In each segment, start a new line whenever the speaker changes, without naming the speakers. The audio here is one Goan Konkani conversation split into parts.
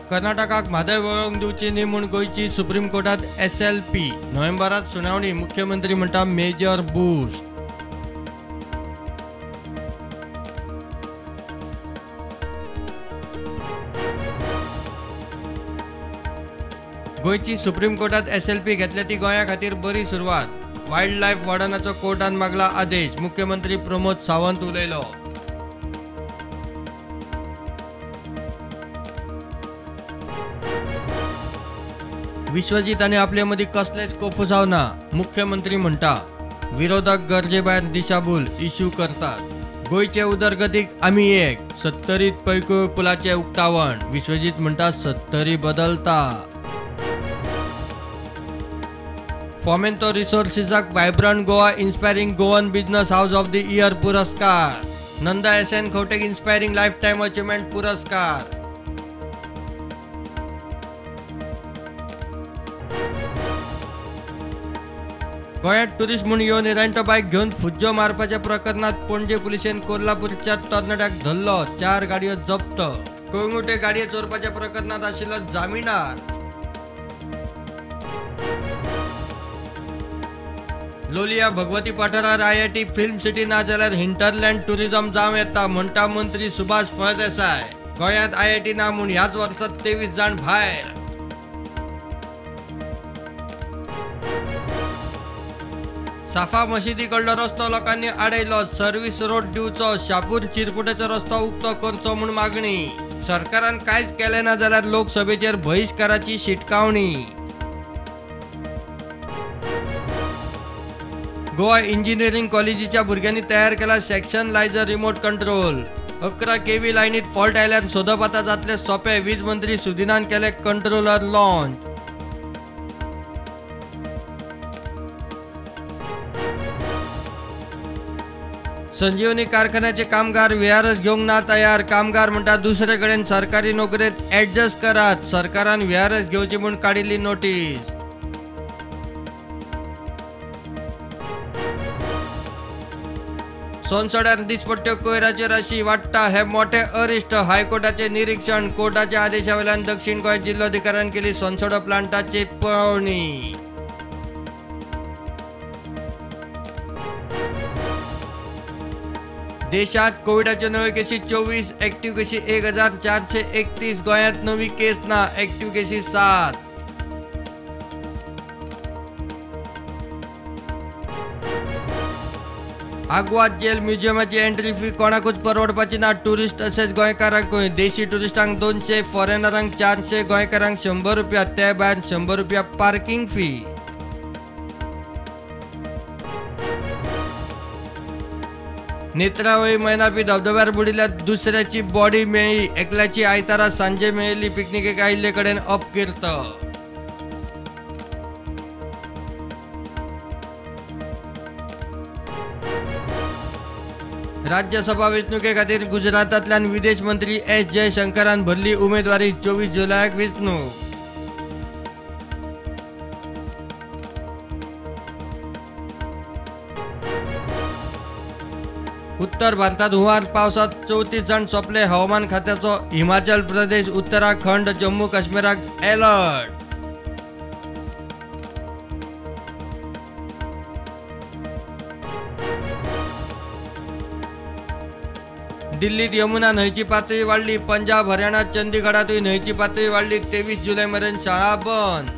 कर्नाटकाक म्हादय वळोवंक दिवची न्ही म्हूण गोंयची सुप्रीम कोर्टात SLP. नोव्हेंबरात सुनावणी, मुख्यमंत्री म्हणटा मेजर बूस्ट. गोंयची सुप्रीम कोर्टात SLP घेतल्या ती गोंया खातीर बरी सुरवात. वायल्ड लायफ वॉर्डनाचो कोर्टान मागला आदेश, मुख्यमंत्री प्रमोद सावंत उलयलो. विश्वजीत आनी आपले मदीं कसलेच कोफुसांव ना, मुख्यमंत्री म्हणटा. विरोधक गरजे भायर दिशाभूल इश्यू करतात. गोंयचे उदरगतीक आमी एक, सत्तरीत पैकूळ पुलाचें उक्तावण, विश्वजीत म्हणटा सत्तरी बदलता. Fomento रिसोर्सिसाक vibrant Goa inspiring Goan business house of the year पुरस्कार. नंदा SN खवटेक इन्स्पायरिंग लायफ टायम achievement पुरस्कार. गोंयांत टुरिस्ट म्हूण येवन रेंट बायक घेवन फुज्जो मारपाच्या प्रकरणांत पणजे पुलिशेन कोल्हापूरच्या तरणाट्याक धरलो, 4 गाडयो जप्त. कळंगूटे गाडये चोरपाच्या प्रकरणांत आशिल्लो जामिनार. लोलिया भगवती पठारार IIT film सिटी ना जाल्यार हिंटरलँड टुरिझम जावं येता म्हणटा मंत्री सुभाष फळदेसाय. गोंयांत IIT ना म्हूण ह्याच वर्सात 23 जाण भायर. साफा मशिदी कडलो रस्तो लोकांनी आडयलो, सर्व्हिस रोड दिवचो, शापूर चिरपुटेचो रस्तो उक्तो करचो म्हूण मागणी. सरकारान कांयच केलें ना जाल्यार लोकसभेचेर बहिश्काराची शिटकावणी. गोवा इंजिनिअरिंग कॉलेजीच्या भुरग्यांनी तयार केला sectionalizer remote control. 11 kV लायनीत फॉल्ट आयल्यार सोदप आतां जातले सोंपे, वीज मंत्री सुदिनान केले कंट्रोलर लॉन्च. संजीवनी कारखान्याचे कामगार VRS घेवंक ना तयार, कामगार म्हणटा दुसरे कडेन सरकारी नोकरेंत ऍडजस्ट करात, सरकारान VRS घेवची म्हूण काडिल्ली नोटीस. सोनसड्यार दिसपट्ट्यो कोयराच्यो राशी वाडटा हे मोठे अरिश्ट, हायकोर्टाचे निरीक्षण. कोर्टाच्या आदेशा वयल्यान दक्षिण गोंय जिल्लोधिकाऱ्यान केली सोनसडो प्लांटाची पळोवणी. देशात कोविडाच्यो नव्यो केशी 24, ऍक्टिव्ह केशी 1431, गोंयांत नवी केस ना, ऍक्टिव्ह केशी 7. आगवाद जेल म्युझियमाची एंट्री फी कोणाकूच परवडपाची ना, टुरिस्ट तशेंच गोंयकारांकूय. देशी टुरिस्टांक 200, फॉरेनरांक 400, गोंयकारांक 100 रुपया, ते भायर 100 रुपया पार्किंग फी. नेत्रावळी मैनापी धबधब्यार बुडिल्ल्या दुसऱ्याची बॉडी मेळ्ळी, एकल्याची आयतारा सांजे मेळिल्ली, पिकनिकेक आयिल्ले कडेन अपकीर्त. राज्यसभा वेंचणुके खातीर गुजरातांतल्यान विदेश मंत्री एस जयशंकरान भरली उमेदवारी, 24 जुलयाक वेंचणूक. उत्तर भारतात हुंवार पावसात 34 जाण सोंपले, हवामान खात्याचो हिमाचल प्रदेश, उत्तराखंड, जम्मू काश्मीराक अलर्ट. दिल्लीत यमुना न्हंयची पातळी वाडली, पंजाब, हरियाणा, चंदीगडातूय न्हंयची पातळी वाडली, 23 जुलय मेरेन शाळा बंद.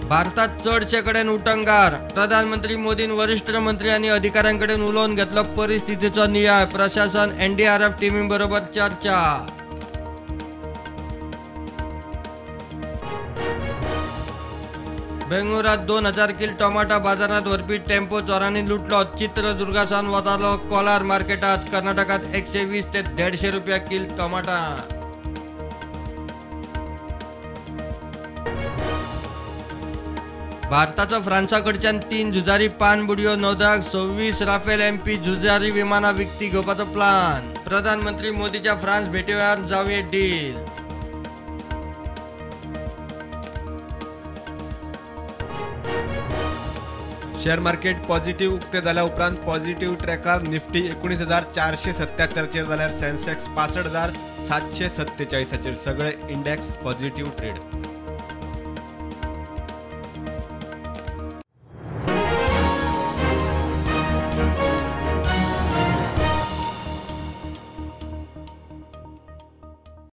भारतात चडशे कडेन उटंगार, प्रधानमंत्री मोदीन वरिश्ठ मंत्री आनी अधिकाऱ्यां कडेन उलोवन घेतलो परिस्थितीचो नियाळ, प्रशासन NDRF टिमी बरोबर चर्चा. बेंगळुरात 2000 किल टोमाटा बाजारात व्हरपी टेम्पो चोरांनी लुटलो, चित्रदुर्गासान वतालो कोलार मार्केटात, कर्नाटकात 120 ते 150 रुपया किल टोमाटा. भारताचो फ्रांसा कडच्यान 3 झुजारी पाणबुडयो, नौदळाक 26 राफेल MP झुजारी विमानां विकती घेवपाचो प्लान. प्रधानमंत्री मोदीच्या फ्रांस भेटी वेळार जावये डील.
शेअर मार्केट पॉझिटिव्ह उक्ते जाल्या उपरांत पॉझिटिव्ह ट्रॅकार निफ्टी 19,477चेर जाल्यार सेन्सेक्स 65,747चेर. सगळे इंडेक्स पॉझिटिव्ह ट्रेड.